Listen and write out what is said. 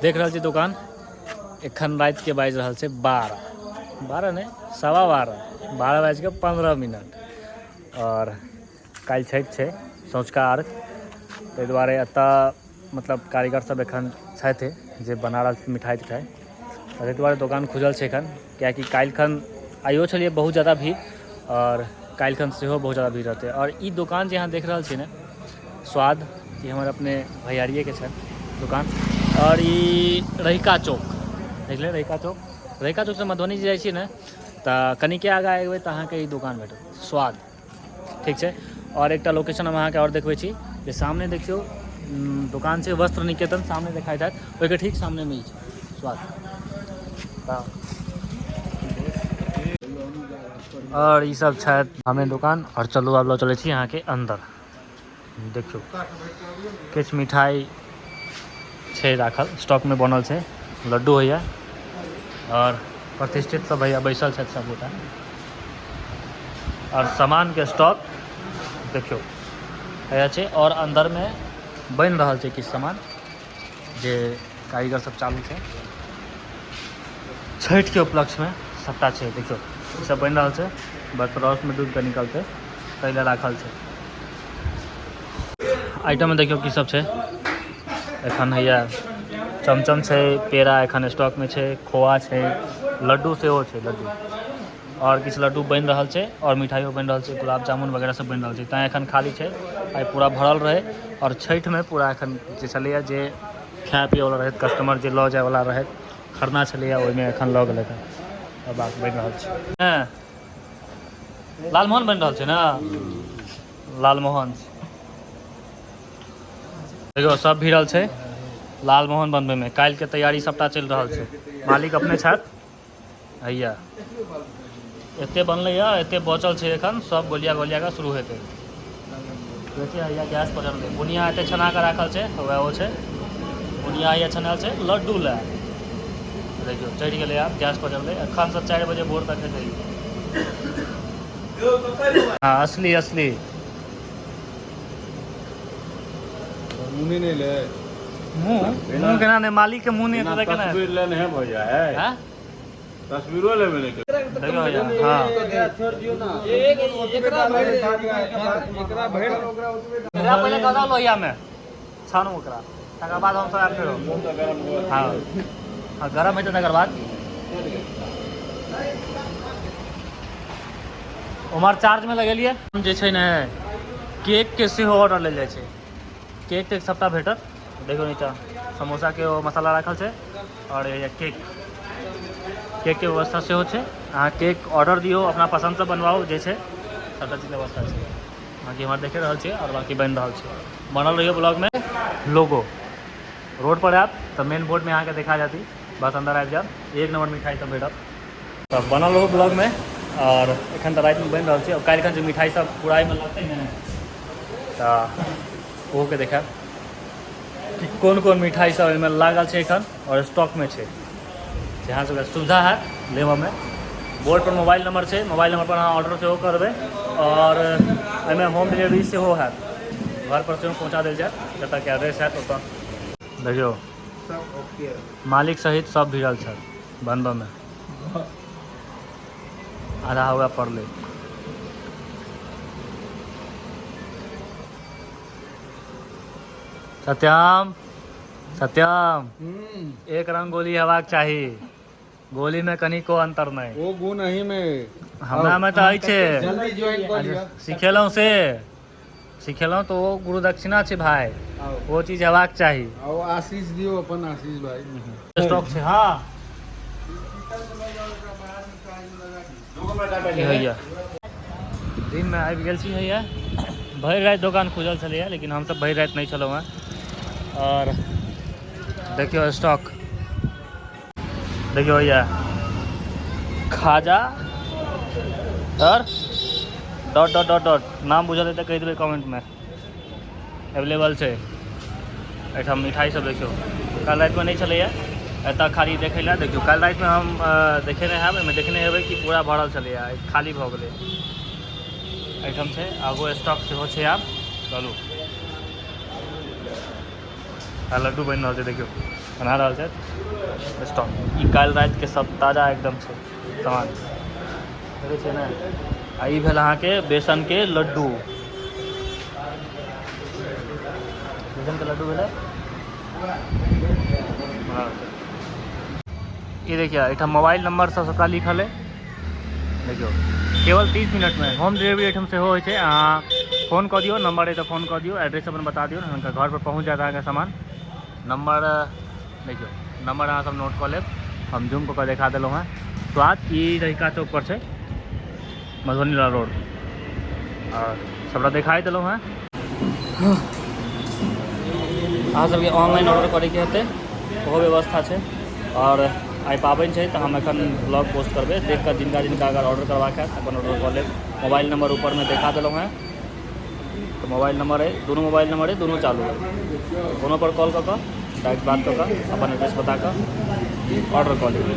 देख रहल छी दोकान। एखन रातिके बाजि रहल छै 12, 12 नहि 12:15, 12:15। आओर काल्हि छठि छै, सँझुका अर्घ, ताहि दुआरे एतऽ मतलब कारीगर सब एखन छथि जे बना रहल छथि मिठाइ तिठाइ, ताहि दुआरे दोकान खुजल छै एखन। किएकि काल्हिखन आइयो छलियै बहुत जादा भीड़, आओर काल्हिखन सेहो बहुत जादा भीड़ रहतै। आओर ई दोकान जे अहाँ देख रहल छी ने स्वाद, ई हमर अपने भैयारिएके छनि दोकान। आओर ई रहिका चौक देखले, रहिका चौक, रहिका चौकसँ मधुबनी जे जाइ छी ने तऽ कनिके आगाँ एबै तऽ अहाँके ई दोकान भेटत स्वाद, ठीक छै। आओर एकटा लोकेशन हम अहाँके आओर देखबै छी जे सामने देखियौ दोकान छै वस्त्र निकेतन, सामने देखाइत हैत, ओहिके ठीक सामनेमे ई छै स्वाद। आओर ई सब छथि सामने दोकान। आओर चलू आब लऽ चलै छी अहाँके अन्दर। देखियौ किछु मिठाइ छै राखल, स्टॉकमे बनल छै, लड्डू होइए। आओर प्रतिष्ठित सब भैया बैसल छथि सबगोटा। आओर सामानके स्टॉक देखियौ हैया छै। आओर अन्दरमे बनि रहल छै किछु सामान जे कारीगर सब चालू छै छठिके उपलक्ष्यमे सबटा छै। देखियौ ई सब बनि रहल छै, बस रसमे डूबि कऽ निकलतै ताहि लए राखल छै। आइटममे देखियौ की सब छै एखन। हैया चमचम छै, पेड़ा एखन स्टॉकमे छै, खोआ छै, लड्डू सेहो छै, लड्डू आओर किछु लड्डू बनि रहल छै, आओर मिठाइयो बनि रहल छै, गुलाब जामुन वगैरह सब बनि रहल छै। तैँ एखन खाली छै, आइ पूरा भरल रहै। आओर छठिमे पूरा एखन जे छलैए जे खाय पियैवला रहै कस्टमर, जे लऽ जायवला रहै, खरना छलैए ओहिमे एखन लऽ गेलै। आओर बात बनि रहल छै, हँ लालमोहन बनि रहल छै ने, लालमोहन देखियौ सब भिड़ल छै लालमोहन बनबैमे। काल्हिके तैयारी सबटा चलि रहल छै। मालिक अपने छथि। हैया एते बनलै या एते बचल छै, एखन सब गोलिया गोलिया कऽ शुरू हेतै। देखिए हैया गैस पर चढ़लै, बुनिया एते छना कऽ राखल छै, वएह ओ छै बुनिया, हैया छनायल छै लड्डू लए। देखियौ चढ़ि गेलै, आब गैस पर चढ़लै। एखन से 4 बजे भोर तक हेतै। हाँ असली असली मुँह नहि ले, मुँह मुँह केना नहि, मालिक के मुँह नहि हेतै तऽ केना तस्वीर लेने है भैया है। हैं? तस्वीरो लेबे नहीं। देखियौ भैया, हाँ एकरा पहिले दऽ दऽ लोहियामे, छानू ओकरा, तकर बाद हमसब आयब फेरो। हाँ हाँ गरम हेतै तकर बाद। उम्हर चार्जमे लगेलियै जे छै ने, केकके सेहो ऑर्डर लेल जाइ छै। केक तेक सबटा भेटत। देखियौ नीचा समोसाके ओ मसाला राखल छै आओर केक, केकके व्यवस्था सेहो छै। अहाँ केक ऑर्डर दियौ, अपना पसन्दसँ बनवाउ, जे छै सबटा चीजके व्यवस्था छै। बाँकी हमर देखे रहल छियै आओर बाँकी बनि रहल छै। बनल रहियौ ब्लॉगमे। लोगो रोड पर आयब तऽ मेन बोर्डमे अहाँके देखा जाती, बस अन्दर आबि जायब, एक नम्बर मिठाइ सब भेटत। तऽ बनल रहू ब्लॉगमे। आओर एखन तऽ रातिमे बनि रहल छै, आओर काल्हिखन जे मिठाइ सब पूरा एहिमे लगतै ने तऽ ओहोके देखायब कि कोन कोन मिठाइ सब एहिमे लागल छै एखन आओर स्टॉकमे छै। जे अहाँ सबके सुविधा हैत लेबऽमे, बोर्ड पर मोबाइल नंबर छै, मोबाइल नंबर पर अहाँ ऑर्डर सेहो करबै आओर एहिमे होम डिलीवरी सेहो हैत, घर पर सेहो पहुँचा देल जायत जतऽके एड्रेस हैत ओतऽ। देखियौ मालिक सहित सब भिड़ल छथि बनबऽमे, आधा हुआ पड़लै। सत्यम सत्यम, एक रंग गोली हेबाक चाही, गोली में कनिको अंतर नहीं। ओ गुण अही में। हमरा में तऽ अछि। जल्दी ज्वाइन कऽ लिअ। सिखेलहुँ से सिखेलहुँ तऽ ओ गुरु दक्षिणा छै भाय, आउ ओ चीज हेबाक चाही। आओ आशीष दियौ, अपन आशीष भाई। स्टॉक छै। हाँ ई होइया दिनमे आबि गेल छी। होइया भरि राति दोकान खुजल छलैया, लेकिन हमसब भरि राति नहि छलहुँ हेँ। आओर देखियौ स्टॉक देखियौ, होइया खाजा और डॉट डॉट डॉट डॉट, नाम बुझल तऽ कहि देबै कमेंटमे। अवेलेबल छै एहिठाम मिठाइ सब। देखियौ काल्हि रातिमे नहि छलैया एतऽ खाली देखै लए। देखियौ काल्हि रातिमे हम देखेने हैब, एहिमे देखने हेबै कि पूरा भरल छलैया, आइ खाली भऽ गेलै। एहिठाम छै आगू स्टॉक सेहो छै। आब चलू, आ लड्डू बनि रहल छै देखियौ। बना रहल छथि स्टॉप। ई काल्हि रातिके सब ताजा एकदम छै सामान, देखै छियै ने। आ ई भेल अहाँके बेसनके लड्डू, बेसनके लड्डू भेलै। बना रहल छथि। ई देखियौ, एहिठाम मोबाइल नंबर सब सबटा लिखल है। देखियौ, केवल 30 मिनटमे होम डिलीवरी एहिठाम सेहो होइ छै। अहाँ फोन कऽ दियौ, नंबर अइ तऽ फोन कऽ दियौ, एड्रेस अपन बता दियौ, हुनका घर पर पहुँच जायत अहाँके सामान। नंबर देखियौ, नंबर अहाँ सब नोट कऽ लेब, हम जूम कऽ कऽ देखा देलहुँ हेँ। स्वाद ई रहिका चौक पर छै, मधुबनी रोड, आओर सबटा देखाइ देलहुँ हेँ। अहाँ सबके ऑनलाइन ऑर्डर करैके हेतै, ओहो व्यवस्था छै। आओर आइ पाबनि छै तऽ हम एखन ब्लॉग पोस्ट करबै, देख कऽ जिनका जिनका अगर ऑर्डर करबाक हैत अपन ऑर्डर कऽ लेब। मोबाइल नंबर ऊपरमे देखा देलहुँ हेँ, तऽ मोबाइल नंबर अइ, दुनू मोबाइल नंबर अइ, दुनू चालू अइ। कोनो पर कॉल कऽ कऽ डायरेक्ट बात कऽ कऽ अपन एड्रेस बता कऽ ऑर्डर कऽ लेब।